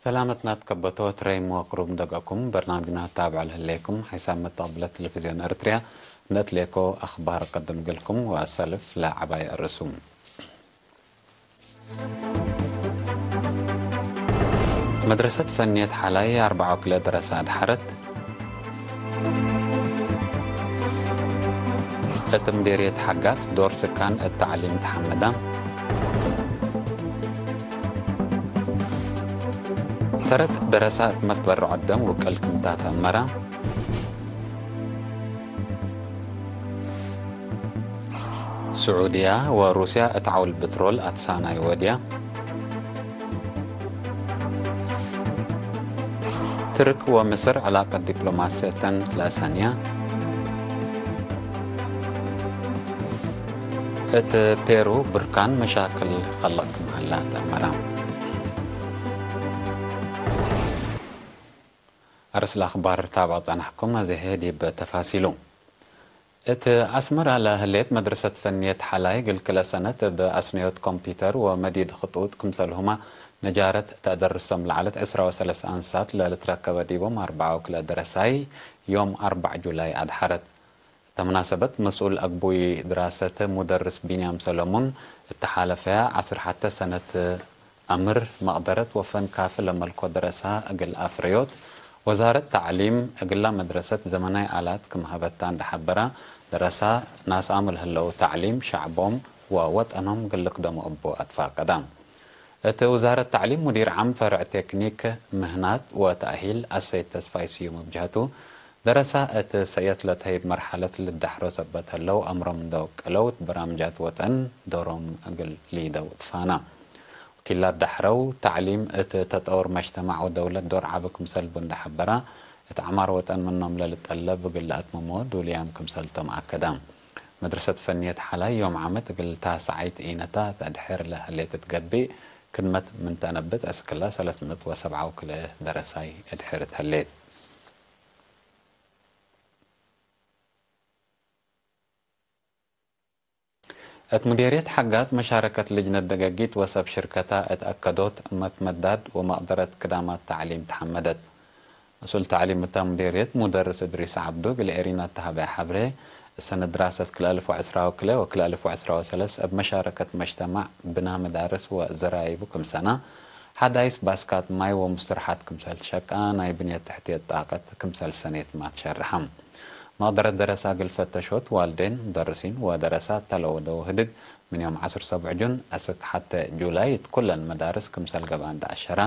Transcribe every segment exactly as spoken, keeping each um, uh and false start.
ሰላመትና ትከበቶ ትረይም ወቅሩብ ደገኩም በርናምጅና ታብዕ ለህሌኩም ሐይሳም መተቅብለት ቴሌቪዝዮን ኤርትርያ እንደ እትሌኮ አኽባር ቀድም ግልኩም ወአሰልፍ ለዐባይ እርሱም። መድረሰት ፈንየት ሐላይ አርበዕ ወክልኤ ደረሰ አድሐረት። እት ምዴርየት ሐጋት ዶር ስካን እት ተዕሊም ተሐመዳ። ተረት ደረሳ እት መትበረዖ ደም ውቅል ክምታ ተአመራ። ስዑድያ ወሩስያ እት ዐውል ብትሮል አትሳናይ ወድያ። ትርክ ወምስር ዕላቀት ዲፕሎማስየተን ለአሰንያ። እት ፔሩ ብርካን መሻክል ከልቅ ክም ሀላ ተአመራ። አርስ ለአኽባር ታብዕ ጸናሕኩም፣ አዜ ህዬ ዲብ ተፋሲሉ። እት አስመራ ለህሌት መድረሰት ፈንየት ሐላይ እግል ክለ ሰነት እብ አስነዮት ኮምፒተር ወመዲድ ክጡጥ ክምሰልሁመ ነጃረት ተአደርሶም ለዐለት ዕስራ ወሰለስ አንሳት ለልትረከበ ዲቦም አርበዕ ወክልኤ ደረሳይ ዮም አርበዕ ጁላይ አድሐረት። እተ መናሰበት መስኡል አግቡይ ድራሰት ሙደርስ ቢንያም ሰለሙን እተ ሓለፈያ ዐስር ሐተ ሰነት አምር፣ መቅደረት ወፈን ካፊ ለመልኮ ደረሳ እግል አፍረዮት፣ ወዛረት ተዕሊም እግላ መድረሰት ዘመናይ አላት ክም ሀበታ እንደ ሐበራ፣ ደረሳ ናስአም ለህለው ተዕሊም ሸዕቦም ወወጠኖም እግል ልክደሞ እቡ አትፋቀዳ። እት ውዛረት ተዕሊም ሙዲር ዓም ፈርዕ ቴክኒክ ምህናት ወተእሂል አሰይድ ተስፋይ ስዩም እብ ጀሀቱ፣ ደረሳ እት ሰእየት ለተህይብ መርሐለት ልዳሕሮ ሰበት ህለው አምሮም እንደ ወቀለው እት በራምጃት ወጠን ዶሮም እግል ሊደው ትፋና። ወኪላት ዳሕረው፣ ተዕሊም እት ተጠውር መጅተማዕ ወደውለት ዶር ዐቢ ክምሰል ቡ እንደ ሐበራ፣ እት ዐማር ወጠን ምኖም ለልጠለብ እግል ለአትምሞ ዱልያም ክምሰልቶም አከዳ። መድረሰት ፈንየት ሐላይ ዮም ዓመት እግል ታሰዓይት ኢነታ ተድሕር ለህሌት እት ገብእ፣ ክድመት ምን ተአነብት አስክላ ሰለስ ምእት ወሰብዓ ወክልኤ ደረሳይ እድሕር እት ህሌት። እት ሙዴርየት ሐጋት መሻረከት ልጅነት ደገጊት ወሰብ ሽርከታ እት አከዶት መትመዳድ ወመቅደረት ክዳማት ተዕሊም ተሐመደት። መስኡል ተዕሊም እታ ሙዴርየት ሙደርስ እድሪስ ዐብዱ እግል ኤሪና እተ ሀበየ ሐብሬ፣ እሰነ ድራሰት ክልኤ አልፍ ወዕስራ ወክልኤ ወክልኤ አልፍ ወዕስራ ወሰለስ እብ መሻረከት መጅተማዕ ብና መዳርስ ወዘራይቡ ክም ሰና፣ ሐዳይስ ባስካት ማይ ወሙስተርሓት ክምሰል ትሸቃ፣ ናይ ብንየት ተሕትየት ጣቀት ክምሰል ሰኔት ማትሸርሐ። መቅደረት ደረሳ እግል ፈተሾት ዋልዴን፣ ሙደርሲን ወደረሳት ተ ለወደው ህድግ፣ ምን ዮም ዐስር ሰቡዕ ጁን አስክ ሐቴ ጁላይ እት ኩለን መዳርስ ክምሰል ገብአ እንደ አሸራ፣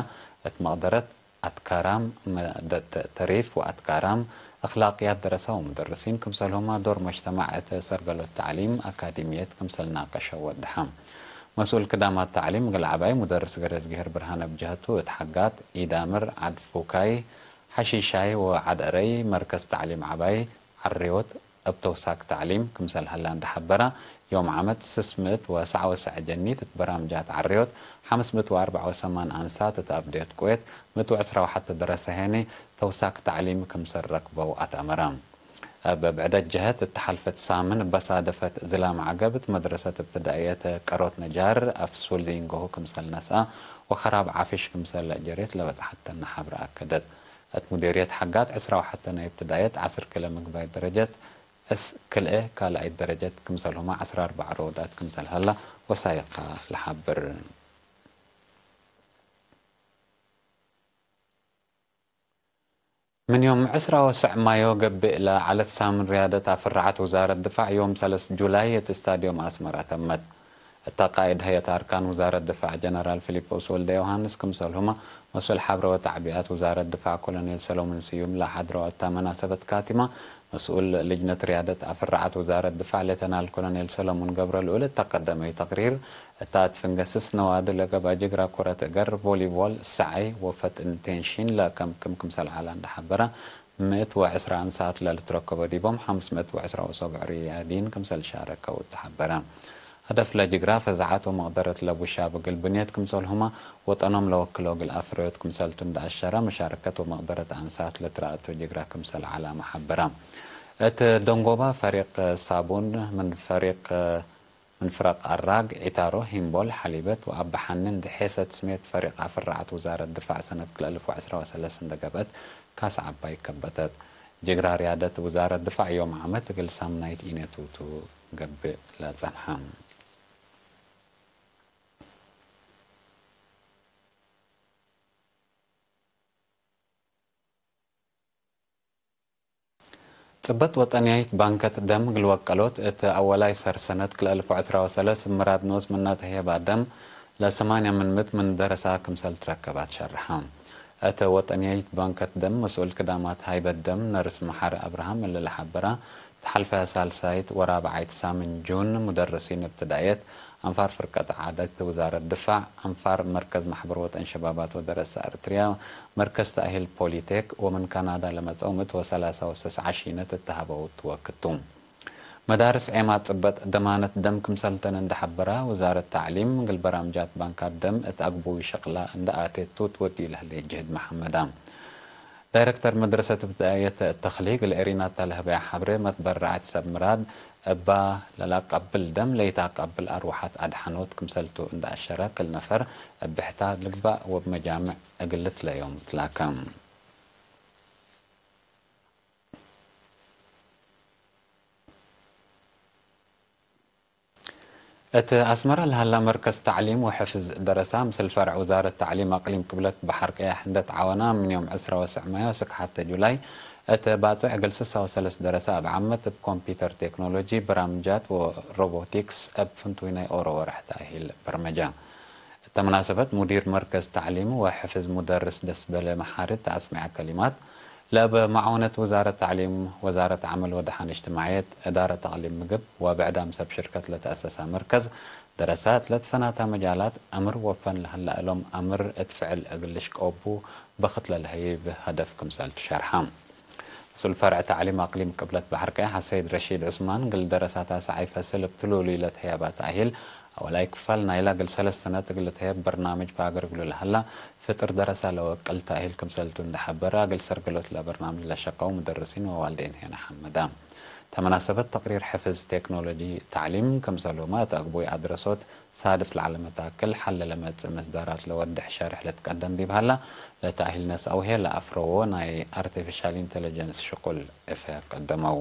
እት መቅደረት አትካራም መደት ተሪፍ ወአትካራም አክላቅያት ደረሳ ወሙደርሲን ክምሰልሁመ ዶር መጅተማዕ እት ሰርገሎት ተዕሊም አካዲምየት ክምሰል ናቀሸው ወድሐ። መስኡል ክዳማት ተዕሊም እግል ዐባይ ሙደርስ ገረዝግሄር ብርሃነ እብ ጀሀቱ እት ሐጋት ኢዳምር፣ ዐድ ፉካይ፣ ሐሺሻይ ወዐድ አረይ መርከዝ ተዕሊም ዐባይ ዐሬዎት እብ ተውሳክ ተዕሊም ክምሰል ሀላ እንደ ሐበራ፣ ዮም ዓመት ስስ ምእት ወሰዕ ወሰዕ ጀኒት እት በራምጃት ዐሬዎት፣ ሐምስ ምእት ወአርበዕ ወሰማን አንሳት እት አብዴት ቁዌት፣ ምእት ወዕስራ ወሐተ ደረሰ ሄኒ ተውሳክ ተዕሊም ክምሰል ረክበው አትአመረ። እብ ብዕደት ጀሀት፣ እት ሐልፈት ሳምን እበ ሳደፈት ዝላም ዐገብ እት መድረሰት እብትዳእየት ቀሮት ነጃር አፍሱል ዚንጎሁ ክምሰል ነስአ ወኸራብ ዓፍሽ ክምሰል ለአጀሬት ለበጽሐተነ ሐብረ አከደት። እት ሙዴርየት ሐጋት ዕስራ ወሐተ ናይ እብትዳእየት ዐስር ክለ ምግባይ ደረጀት፣ እስ ክልኤ ካልኣይት ደረጀት ክምሰልሁመ ዐስራ አርበዕ ሮዳት ክምሰል ሀላ ወሳይቃ ለሐብር። ምን ዮም ዕስራ ወሰዕ ማዮ ገብእ ለዐለት ሳምን ርያደት አፍረዐት ውዛረት ድፋዕ ዮም ሰለስ ጁላይ እት ስታድዮም አስመራ ተመት። እተ ቃእድ ሀየት አርካን ውዛረት ድፋዕ ጀነራል ፊሊጶስ ወልደ ዮሃንስ ክምሰልሁመ መስኡል ሐብረ ወተዕቢኣት ውዛረት ድፋዕ ኮሎኔል ሰሎሞን ስዩም ለሐድረው እተ መናሰበት ካቲመ፣ መስኡል ልጅነት ርያደት አፍረዐት ውዛረት ድፋዕ ሌተናል ኮሎኔል ሰሎሞን ገብረልኡል እተ ቀደመዩ ተቅሪር፣ እተ እት ፍንገ ስስ ነዋዲ ለገብአ ጅግራ ኩረት እገር፣ ቮሊቦል፣ ሰዐይ ወፈጥን ቴንሺን ለከምክም ክምሰል ዐለ እንደ ሐበረ፣ ምእት ወዕስራ አንሳት ለልትረከቦ ዲቦም፣ ሐምስ ምእት ወዕስራ ወሰብዕ ርያዲን ክምሰል ሻረከው እተ ሐበረ። ሀደፍ ለጅግራ ፈዛዐት ወመቅደረት ለቡ ሻብ እግል ብንየት ክምሰልሁመ፣ ወጠኖም ለወክሎ እግል አፍረዮት ክምሰልቱ እንደ አሸረ፣ መሻረከት ወመቅደረት አንሳት ለትረአቶ ጅግራ ክምሰል ዐላመ ሐበረ። እት ደንጎባ ፈሪቅ ሳቡን ምን ፈሪቅ ምን ፍረቅ አራግ፣ ዒታሮ፣ ሂምቦል፣ ሐሊበት ወአበሐኒ እንዴ ሔሰት ስሜት ፈሪቅ አፍራዐት ውዛረት ድፋዕ ሰነት ክልኤ አልፍ ወዐስራ ወሰለስ እንዴ ገብአት ካስ ዐባይ ከበተት። ጅግራ ርያደት ውዛረት ድፋዕ ዮም ዓመት እግል ሳምናይት ኢኔቱቱ ገብእ ለጸንሐ። ጽበት ወጠንያይት ባንከት ደም እግል ወቀሎት እት አወላይ ሰር ሰነት ክልኤ አልፍ ወዐስራ ወሰለስ ምራድ ኖስ ምናተ ህየባ ደም ለሰማንያ ምን ምት ምን ደረሳ ክምሰል ትረከባት ሸርሐ። እት ወጠንያይት ባንከት ደም መስኡል ክዳማት ሃይበት ደም ነርስ መሓሪ አብርሃም እለ ለሐበራ፣ ተሐልፈ ሳልሳይት ወራብዓይት ሳምን ጁን ሙደርሲን እብትዳእየት፣ አንፋር ፍርቀት ዓደት ውዛረት ድፋዕ፣ አንፋር መርከዝ ማሕበር ወጠን ሸባባት ወደረሰ አርትርያ፣ መርከዝ ተእሂል ፖሊቴክ ወምን ካናዳ ለመጸው ምእት ወሰላሳ ወሰስ ዓሺነት እተሀበው ትወክቱ። መዳርስ ዔማት ጽበጥ ደማነት ደም ክምሰልተን እንደ ሐበራ፣ ውዛረት ተዕሊም እግል በራምጃት ባንካት ደም እት አግቡይ ሸቅላ እንደ አቴቱ ትወድዩ ለህሌት ጅህድ መሐመዳ። ዳይረክተር መድረሰት እብትዳእየት ተክሊግ ለኤሪናታ ለህበያ ሐብሬ መትበረዐት ሰብ ምራድ እባ ለላቀብል ደም ለኢታቀብል አርወሐት አድሐኖት ክምሰልቱ እንደ አሸረ፣ ክል ነፈር እብ ብሕታ ልግባእ ወእብ መጃምዕ እግል ልትለዮም ትላከ። እት አስመረ ለሀላ መርከዝ ተዕሊም ወሕፍዝ ደረሳ፣ ምስል ፈርዕ ውዛረት ተዕሊም አቅሊም ቅብለት በሐር ቀያሕ እንደ ተዓወና፣ ምን ዮም ዕስራ ወሰዕ ማዮ እስክ ሐቴ ጁላይ፣ እት ባጽዕ እግል ስሳ ወሰለስ ደረሳ እብ ዓመት፣ እብ ኮምፒተር ቴክኖሎጂ፣ በራምጃት ወሮቦቲክስ እብ ፍንቱይ ናይ ኦሮ ወርሕ ተእሂል በርመጃ። እተ መናሰበት ሙዲር መርከዝ ተዕሊም ወሕፍዝ ሙደርስ ደስበለ መሓሪ ተአስምዐ ከሊማት፣ ለእብ መዓውነት ውዛረት ተዕሊም፣ ወዛረት ዐመል ወደሓን እጅትማዕየት፣ እዳረት አቅሊም ምግብ ወብዕዳም ሰብ ሽርከት ለተአሰሰ መርከዝ ደረሳት ለትፈናታ መጃላት አምር ወፈን ለሀላ እሎም አምር እት ፍዕል እግል ልሽቀው ቡ በክት ለልሀይብ ሀደፍ ክምሰል ትሸርሐ። መስኡል ፈርዕ ተዕሊም አቅሊም ቅብለት በሐር ቀያሕ አሰይድ ረሺድ ዑስማን፣ እግል ደረሳታ ሰዓይ ፈስል እብ ትሉሉይ ለትሀየባ ተእሂል አወላይ ክፋል ናይላ እግል ሰለስ ሰነት እግል ልትሀየብ በርናምጅ ፋግር እግሉ ለሀላ፣ ፍጥር ደረሳ ለወቅል ተእሂል ክምሰልቱ እንደ ሐበረ፣ እግል ሰርገሎት ለበርናምጅ ለሸቀው ሙደርሲን ወዋልዴን ሄነ ሐመዳ። ተመናሰበት ተቅሪር ሕፍዝ ቴክኖሎጂ ተዕሊም ክምሰልሁመ እት አግቡይ አድረሶት ሳድፍ ለዐለ መታክል ሐለ ለመጽእ መስዳራት ለወድሕ ሸርሕ ልትቀደም ዲብ ሀላ፣ ለተእሂል ነስአው ህዬ ለአፍረዎ ናይ አርቲፊሻል ኢንተለጀንስ ሽቁል እፈ ቀደመው።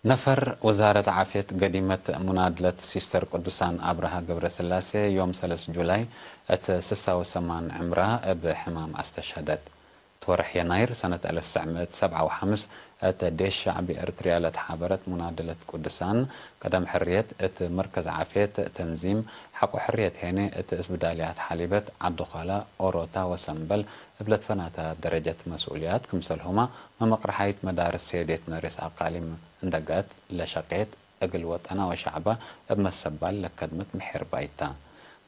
ነፈር ወዛረት ዓፍየት ገዲመት ሙናድለት ሲስተር ቅዱሳን አብርሃ ገብረስላሴ ዮም ሰለስ ጁላይ እት ስሳ ወሰማን ዕምራ እብ ሕማም አስተሸሀደት። እት ወርሕ የናይር ሰነት አልፍ ወትሰዕ ምእት ወሰብዓ ወሐምስ እት ዴሽ ሸዕቢ ኤርትርያ ለተሓበረት ሙናድለት ቅዱሳን ቀደም ሕርየት እት መርከዝ ዓፍየት ተንዚም ሐቆ ሕርየት ሄኔ እት እስብዳልያት ሐሊበት፣ ዐዲ ኳላ፣ ኦሮታ ወሰምበል እብ ለትፈናተ ደረጀት መስኡልያት ክምሰልሁመ መመቅረሓይት መዳርስ ሴዴት ነሬስ አቃሊም እንደ ገአት ለሸቄት እግል ወጠና ወሸዕባ እብ መሰባል ለከድመት ምሒር ባይታ።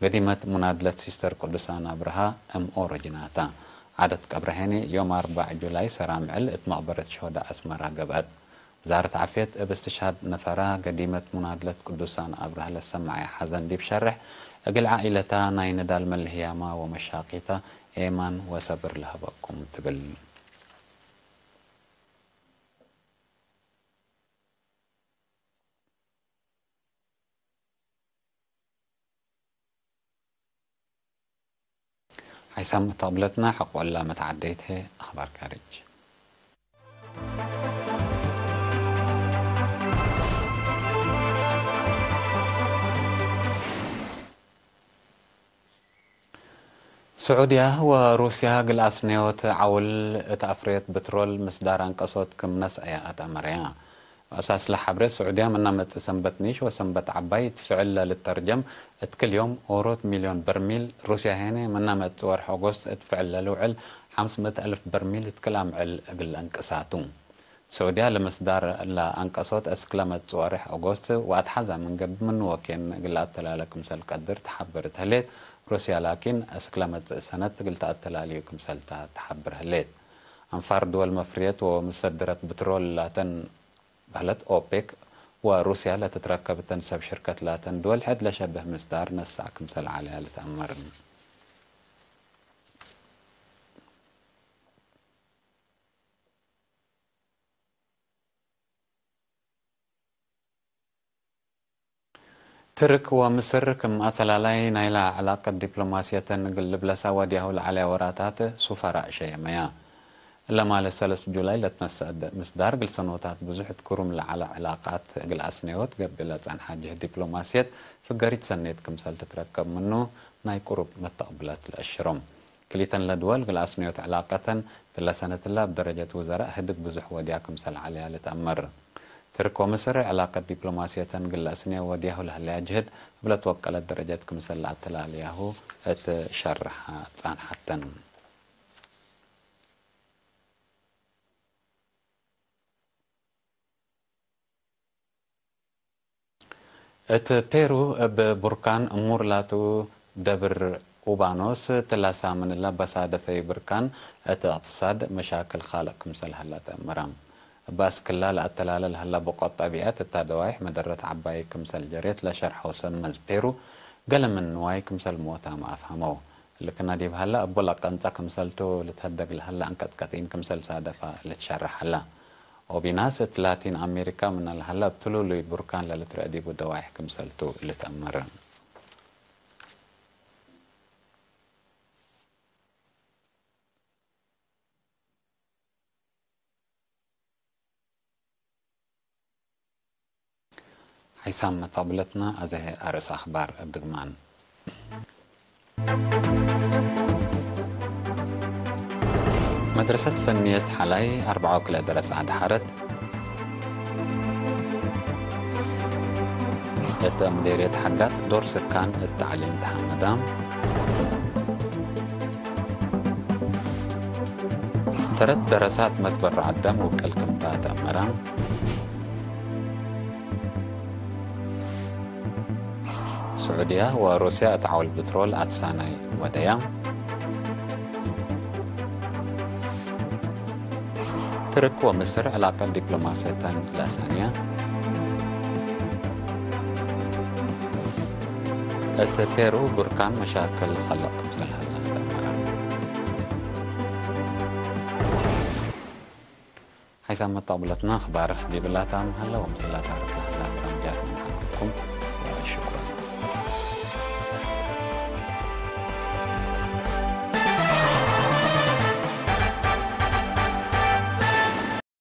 ገዲመት ሙናድለት ሲስተር ቅዱሳን አብርሃ እም ኦሮ ጅናታ። ዓደት ቀብረ ሄኔ ዮም አርበዕ ጁላይ ሰራምዕል እት መቅበረት ሸሆዳ አስመራ ገብአት። ውዛረት ዓፍየት እብ እስትሽሃድ ነፈራ ገዲመት ሙናድለት ቅዱሳን አብርሃ ለሰመዐ ሐዘን ዲብ ሸርሕ፣ እግል ዓኢለታ ናይ ንዳል መልህያማ ወመሻቂታ ኤማን ወሰብር ለሀበኩም ትብል። ሓይሳም ተቅብለትና ሐቆ እላ መትዓደይት ህይ አኽባር ካርጅ። ስዑድያ ወሩስያ እግል አስፍነዮት ዐውል እት አፍረየት ብትሮል ምስዳር አንቀሶት ክም ነስአያ አትአመረያ። ወአሳስ ለሐብሬ፣ ስዑድያ ምና መጽእ ሰንበት ኒሽ ወሰንበት ዐባይ እት ፍዕል ለልተርጀም እት ክል ዮም ኦሮት ሚልዮን በርሚል፣ ሩስያ ሄነ ምና መጽእ ወርሕ ኦጎስት እት ፍዕል ለልውዕል ሐምስ ምእት አልፍ በርሚል እት ክል አምዕል እግል ለአንቅሳቱ። ስዑድያ ለምስዳር ለአንቀሶት እስክ ለመጽእ ወርሕ ኦጎስት ወአትሐዛ ምን ገብእ ምኑ ወኬን እግል ለአተላለ ክምሰል ቀድር ተሐብር እት ህሌት፣ ሩስያ ላኪን እስክ ለመጽእ ሰነት እግል ተአተላልዩ ክምሰልታ ተሐብር ህሌት። አንፋር ድወል መፍርየት ወምሰድረት ብትሮል ላተን በህለት ኦፔክ ወሩስያ ለትትረከብ እተን ሰብ ሽርከት ላተን ድወል ሕድ ለሸብህ ምስዳር ነስአ ክምሰል ዐለያ ልትአመር። ትርክ ወምስር ክም አተላላይ ናይላ ዕላቀት ዲፕሎማስየተን እግል ልብለሳ ወድያሁ ለዐለ ወራታት ሱፈራእ ሸየመያ። እለ ማለ ሰለስ ጁላይ ለትነሰአት ምስዳር፣ እግል ሰኖታት ብዙሕ እት ክሩም ለዐለ ዕላቃት እግል አስኔወት ገብእ ለጸንሐ ጅህት ዲፕሎማስየት ፍገሪት ሰኔት ክምሰል ትትረከብ ምኑ ናይ ቅሩብ መተቅብለት ለአሽሮም። ክሊተን ለድወል እግል አስኔወት ዕላቀተን፣ እትለ ሰነትለ እብ ደረጀት ውዘራእ ህድግ ብዙሕ ወድያ ክምሰል ዐለያ ልትአመር። ትርክ ወምስር ዕላቀት ዲፕሎማስየተን እግል ለአስኔ ወድያሁ ለህለያ ጅህድ እብ ለትወቀለት ደረጀት ክምሰል ለአተላልያሁ እት ሸርሐ ጻንሐተን። እት ፔሩ እብ ቡርካን እሙር ላቱ ደብር ኡባኖስ ትላሳ ምን እለ በሳደፈዩ ብርካን እት እቅትሳድ መሻክል ካልቅ ክምሰል ሀላ ተአምረ። እብ አስክላ ለአተላለ ለሀላ ብቆት ጠቢዐት እታ ደዋይሕ መደረት ዐባይ ክምሰል ጀሬት ለሸርሐው ሰብ መዝ ፔሩ፣ ገሌ ምን ንዋይ ክምሰል ሞታመ አፍሀመው። እሊ ክና ዲብ ሀላ እቡ ለቀንጸ ክምሰልቱ ልትሀደግ ለሀላ አንቀጥቀጢን ክምሰል ሳደፋ ልትሸረሕ ሀላ። ኦቢናስ እት ላቲን አሜሪካ ምነ ለሀላ እብ ትሉሉይ ቡርካን ለልትረአ ዲቡ ደዋይሕ ክምሰልቱ ልትአመር። ሐይሳም መተቅብለትና አዘሀ አርእስ አኽባር እብ ድግማን። መድረሰት ፈንየት ሐላይ አርበዓ ወክልኤ ደረሰ አድሐረት። እት ምዴርየት ሐጋት ዶር ስካን እት ተዕሊም ተሐመዳ። ተረት ደረሳት መትበረዐት ደም ውቅል ክምታ ተአመረ። ስዑድያ ወሩስያ እት ዐውል ብትሮል አትሳናይ ወደያ። ትርክ ወምስር ዕላቀት ዲፕሎማስየተን ለአሳንያ። እት ፔሩ ቡርካን መሻክል ከልቅ ክምሰል ሀለ ተአመረ። ሐይሳም መተቅብለትና አኽባር ዲብላታም ሀለ ወምስላታ ርፍላታ ብራንጃር ምን ሐልኩም።